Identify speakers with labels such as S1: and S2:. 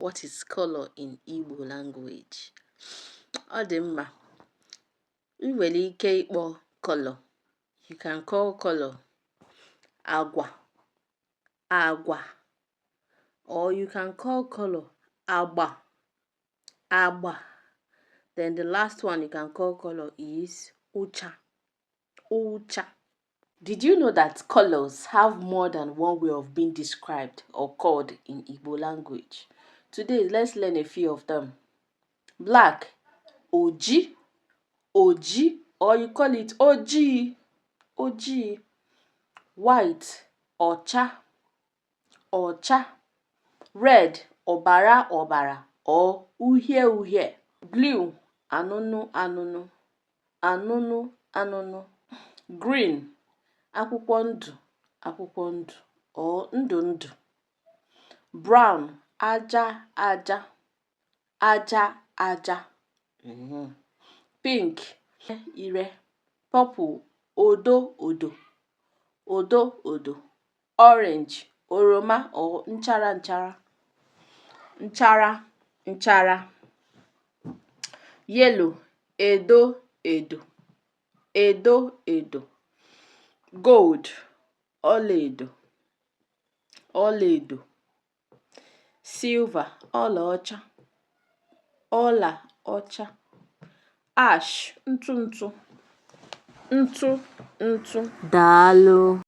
S1: What is color in Igbo language? Ọ dị mma. Ị nwere ike ịkpọ color. You can call color agwa, agwa, or you can call color agba, agba. Then the last one you can call color is ụcha, ụcha. Did you know that colors have more than one way of being described or called in Igbo language? Today, let's learn a few of them. Black, oji, oji, or you call it ojii, ojii. White, ọcha, ọcha. Red, ọbara ọbara or uhie uhie. Blue, anụnụ anụnụ, anụnụ anụnụ. Green, akwụkwọ ndụ akwụkwọ ndụ or ndụ ndụ. Brown, aja aja, aja aja. Pink, ire. Purple, odo odo, odo odo. Orange, oroma or nchara nchara, nchara nchara. Yellow, edo edo, edo edo. Gold, ọlaedo, ọlaedo. Silver, ọlaọcha, ọla ọcha. Ash, ntụ ntụ, ntụ ntụ.
S2: Daalụ.